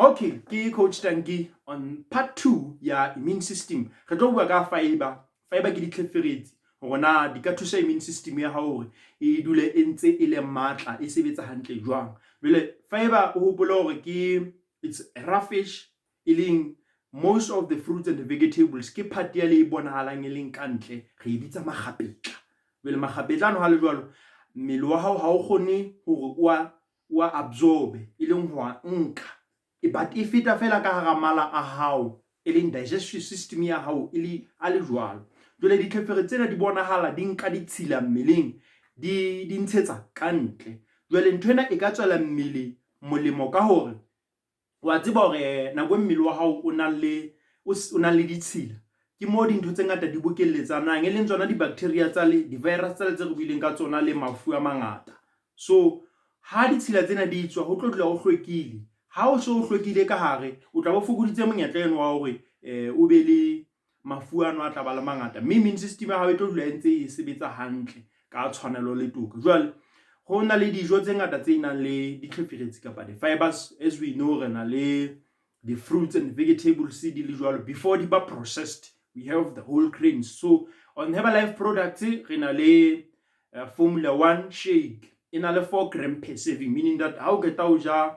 Okay, ke Coach Tanki on part 2 ya immune system. Re tlo bua ka fiber. Fiber ke ditlheferetsi, hore na di ka thusa immune system ya hao hore e dule e ntse e le matla, e sebetsa hantle jwang. Jwale fiber, o hopole hore ke it's roughage, e leng most of the fruits and the vegetables, ke part ya le e bonahalang e leng ka ntle, re e bitsa makgapetla. Jwale makgapetla ano ha le jwalo, mmele wa hao ha o kgone hore o a absorb, e leng ho a nka, but e feta fela ka hara mala a hao, e leng digestive system ya hao, e le a le jwalo. Jwale ditlhefere tsena di bonahala di nka ditshila mmeleng, di ntshetsa ka ntle. Jwale nthwena e ka tswela mmele molemo ka hore wa tseba hore nako e mmele wa hao o nang le ditshila, ke moo dintho tse ngata di bokelletsanang, e leng tsona di-bacteria tsa le di-virus tsale tse re buileng ka tsona le mafu a mangata. So ha ditshila tsena di tswa, ho tlo dula o hlwekile. Ha o so o hlwekile ka hare, o tla bo fokoditse monyetla eno wa hore o be le mafu ano a tla ba le mangata, mme immune system ya hao e tlo dula e ntse e sebetsa hantle ka tshwanelo le toka. Jwale ho na le dijo tse ngata tse nang le ditlheferetsi kapa di-fibers. As we know, re na le the fruits and vegetables di le jwalo before di ba processed. We have the whole grains. So on Herbalife products re na le Formula 1 shake, e na le 4 gram per serving, meaning that ha o qeta ho ja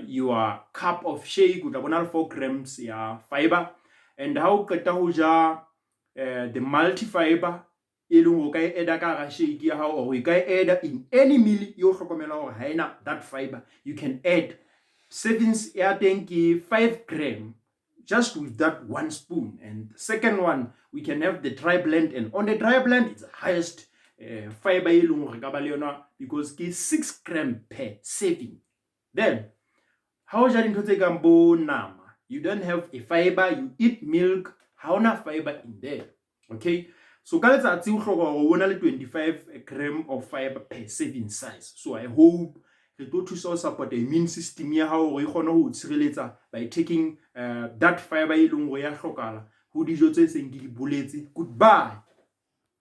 your cup of shake, o tla bona le 4 grams ya fiber. And ha o qeta ho ja the multi fiber, e leng o ka e add ka hara shake ya hao, or o ka e add in any meal e o hlokomela hore ha ena that fiber, you can add. Servings ya teng ke 5 gram just with that one spoon. And second one, we can have the dry blend, and on the dry blend it's the highest fiber e leng hore ka ba le yona, because ke 6 gram per serving. Then ha o ja dintho tse kang bo nama, you don't have a fiber. You eat milk, ha ona fiber in there. Okay, so ka letsatsi o hloka hore o na le 25 gram of fiber per serving size. So I hope re tlo thusa ho support immune system ya hao hore e kgone ho tshireletsa by taking that fiber e leng hore ya hlokahala ho dijo tse seng ke di boletse. Goodbye.